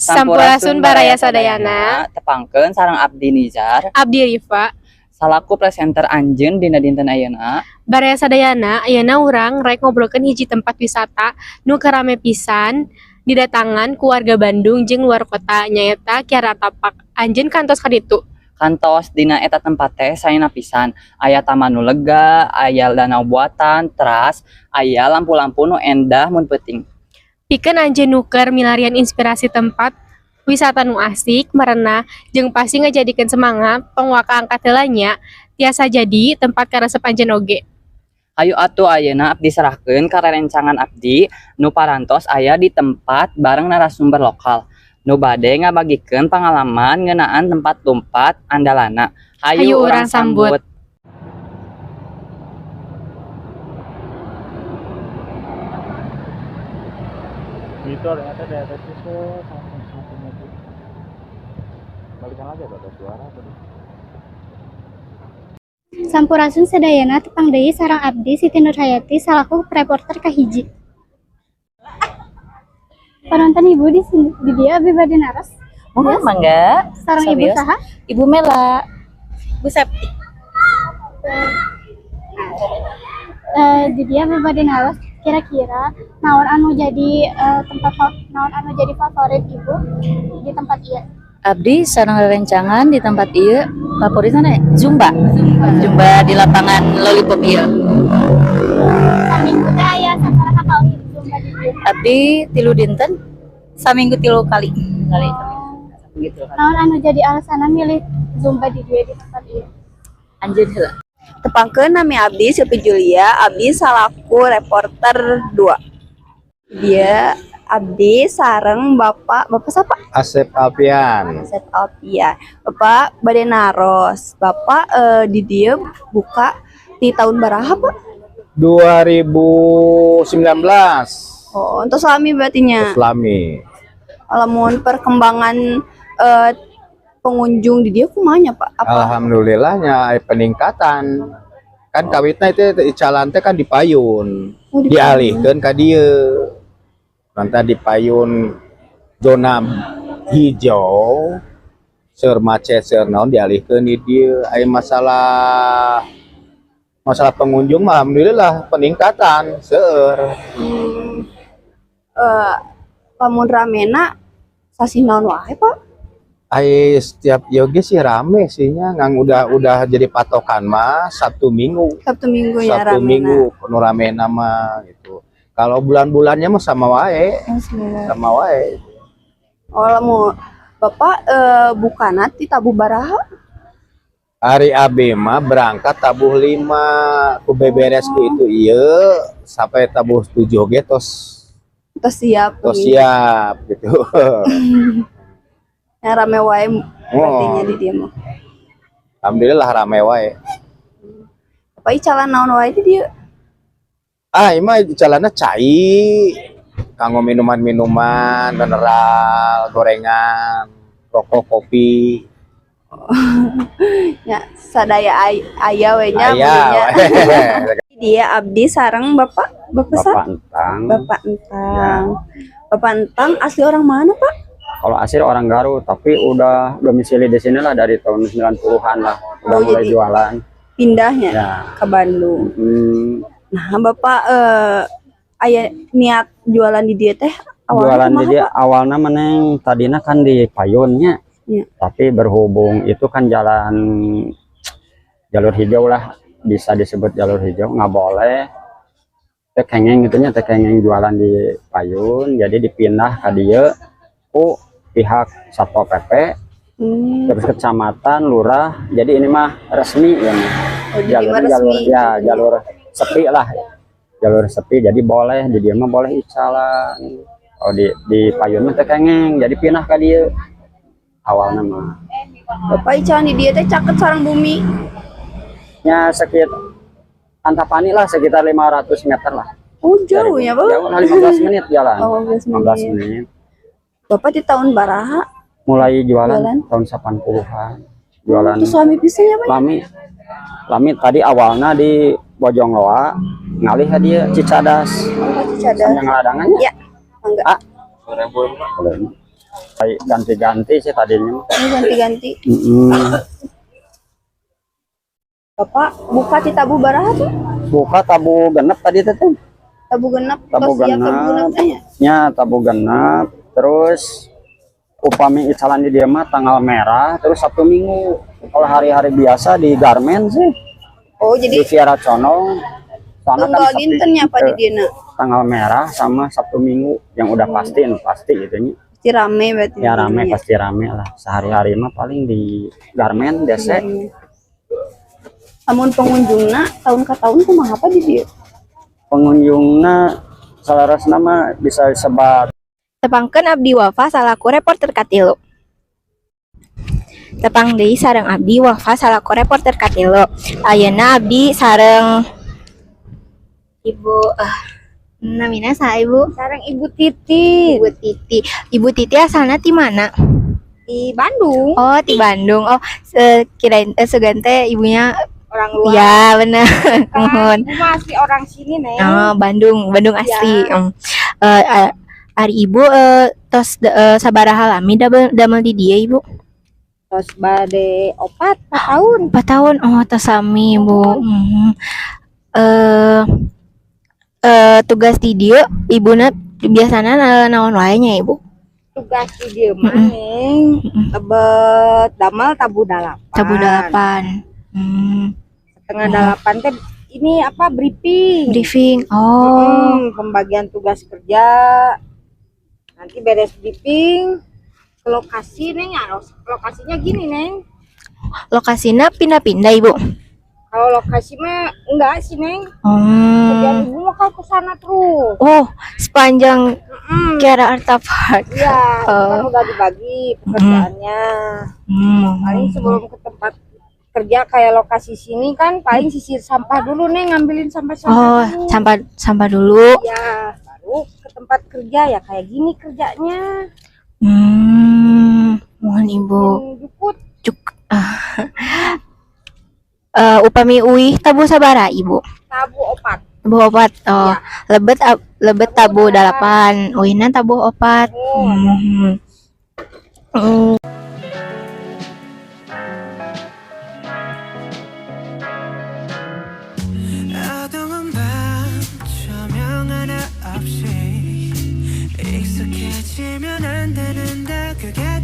Sampurasun, Baraya Sadayana. Tepangkeun sareng Abdi Nizar. Abdi Rifa. Salaku presenter anjeun dina dinten ayeuna. Baraya Sadayana, ayeuna urang rek ngobrolkeun hiji tempat wisata nu keur rame pisan didatangan ku warga Bandung jeung luar kota, nyaeta Kiara Tapak. Anjeun kantos ka ditu? Kantos. Dina eta tempat teh saena pisan, aya taman nu lega, aya danau buatan, teras aya lampu-lampu nu endah mun peuting. Pikeun anjeun nu keur milarian inspirasi tempat wisata nu asik, merenah, jeung pasti ngajadikeun semangat, tong waka angkat heula nya, tiasa jadi tempat karesep anjeun oge. Hayu atuh, ayeuna abdi serahkeun ka rerencangan abdi nu parantos aya di tempat bareng narasumber lokal nu bade ngabagikeun pangalaman ngeunaan tempat lumpat andalanna. Hayu Hayu urang urang sambut. sambut. Itu ternyata daerah itu sama itu. Balikan lagi, ada suara tadi. Sampurasun sadayana, tepang deui sareng abdi Siti Nurhayati salaku reporter kahiji. Panonton, Ibu, di sini di dieu abdi bade naros. Mohon, mangga. Sareng Ibu Serius? saha? Ibu Mela. Bu Septi. Di dieu abdi bade naros, kira-kira naon anu jadi naon anu jadi favorit Ibu di tempat ieu? Abdi sareng rerencangan di tempat ieu favoritna Zumba. Zumba di lapangan Lollipop ieu. Saminggu teh aya sabaraha kali Zumba di dieu? Abdi 3 dinten, saminggu 3 kali. Kali. Saminggu 3 kali. Naon anu jadi alasanna milih Zumba di dieu, di tempat ieu? Anjeun heula. Tepangkeun, nami abdi Silvi Julia, abdi salaku reporter 2. Dieu abdi sareng Bapak, Bapak siapa? Asep Alpian. Asep Alpia. Bapak, bade naros. Bapak di dieu buka di tahun baraha, Pak? 2019. Oh, untuk lami berarti nya. Lami. Lamun perkembangan pengunjung di dieu kumaha nya, Pak? Apa? Alhamdulillahnya aya peningkatan. Kan kawitna itu icalan teh kan di payun. Oh, di Dialihkeun ka dieu. Nanti di payun zona hijau, seur macet, seur naon, dialihkeun di dieu. Aya masalah masalah pengunjung mah alhamdulillah peningkatan seueur. Lamun ramena sasih naon wae, Pak? Ai setiap yogi sih rame sih nya, ngang udah jadi patokan mah Sabtu Minggu. Sabtu Minggu ya Sabtu ramena. Minggu nu rame nama gitu. Kalau bulan-bulannya mah sama wae, Oh, semua. sama wae. Oh, lamun Bapak bukana ti tabuh baraha? Ari abdi mah berangkat tabuh 5, ku beberes ku itu iya sampai tabuh 7 ge tos. Tos siap. Tos siap gitu. Yang rame wae berarti nya Oh. di dieu mah. Alhamdulillah rame wae. Bapak icalan naon wae di dieu? Ah, ieu mah jalanna cai kanggo minuman-minuman, mineral, gorengan, rokok, kopi. Ya, sadaya aya we nya Aya belinya. We. Dieu abdi sareng Bapak, Bapak sa? Bapak Entang. Bapak Entang. Bapak Entang asli orang mana, Pak? Kalau asli orang Garut, tapi udah domisili di sini lah dari tahun 90-an lah. Udah Oh, mulai jadi jualan. pindahnya Ya. ke Bandung. Nah, Bapak aya niat jualan di dieu teh awalnya Jualan di kumaha, dia Pak? Awalnya meneng tadinya kan di payunnya. Iya. Tapi berhubung itu kan jalan jalur hijau lah, bisa disebut jalur hijau, nggak boleh teu kenging gitu nya, teu kenging jualan di payun, jadi dipindah ke dieu ku pihak Satpol PP, terus kecamatan, lurah, jadi ini mah resmi ya. Oh, jadi Jalur mah jalur resmi ya, gitu. Jalur sepi lah, jalur sepi, jadi boleh di dieu mah, boleh icalan. Oh, di payun mah teu kenging, jadi pindah ke dieu awalnya mah. Bapak icalan di dieu teh caket sareng bumi? Ya, sekitar Antapani lah, sekitar 500 meter lah. Oh, jauh ya, Pak? Jauh lah, 15 menit jalan. Oh, 15 15 menit. Menit. Bapak di tahun baraha? Mulai jualan, Jualan? Tahun 80-an. Jualan. Terus lami pisan ya, Pak? Lami. Lami, tadi awalnya di Bojongloa, ngalih ke dieu Cicadas. Oh, Cicadas. Sama ngaladangannya. Ya, mangga. Ah. Boleh. Ganti-ganti sih tadinya mah. Ini ganti-ganti. Bapak buka ti tabuh baraha tuh? Buka tabuh 6 tadi teh teh. Tabuh 6, Tabuh tos siap tabuh 6. 6 teh nya. Nya tabuh 6 terus upami icalan di dieu mah tanggal merah terus Sabtu Minggu. Kalau hari-hari biasa di Garmen sih. Oh, jadi di Kiara Condong. Soalnya kan tunggal dinten nya apa di dieuna? Tanggal merah sama Sabtu Minggu yang udah pasti, nu pasti gitu nya. Pasti rame berarti. Ya rame, di dieu nya. Pasti rame lah. Sehari-hari mah paling di Garmen, DC. Lamun pengunjungna tahun ke tahun kumaha apa di dieu? Pengunjungna salarasna mah bisa sebat Tepangkeun, abdi Wafa salaku reporter 3. Tepang deui sareng abdi Wafa salaku reporter 3. Ayeuna abdi sareng Ibu, namina saha, Ibu? Sareng Ibu Titi. Ibu Titi. Ibu Titi asalna ti mana? Di Bandung. Oh, di Bandung. Oh, kirain sugan teh ibunya orang luar. Ya, bener. Kan, Muhun. Ibu mah asli orang sini, Neng. Oh, Bandung, Bandung asli. Ya. Ari Ibu tos sabaraha lami damel di dieu, Ibu? Tos bade 4 tahun. 4 tahun. Oh, tos sami, Ibu. Tugas di dieu ibuna biasana naon wae nya, Ibu? Tugas di dieu mah, Neng. Lebet damel tabuh 8. Tabuh 8. 7.30 teh ini apa, briefing. Briefing. Oh. Pembagian tugas kerja. Nanti beres briefing ke lokasi, Neng, ya. Lokasinya gini, Neng. Lokasinya pindah-pindah, Ibu? Kalau lokasi mah enggak sih, Neng. Kerjaan Ibu mah kalau ke sana terus. Oh, sepanjang Kiara Arta Park. Iya, itu kan Oh. udah dibagi pekerjaannya. Paling sebelum ke tempat kerja kayak lokasi sini kan paling sisir sampah dulu, Neng, ngambilin sampah-sampah Oh, dulu. Sampah sampah dulu. Iya, baru ke tempat kerja ya kayak gini kerjanya. Muhun, Ibu. Jukut. Cuk. Upami uih tabuh sabaraha, Ibu? Tabuh 4. Tabuh 4. Oh, lebet lebet tabuh 8, uihna tabuh 4. 어두운 밤 조명 하나 없이 익숙해지면 안 되는데 그게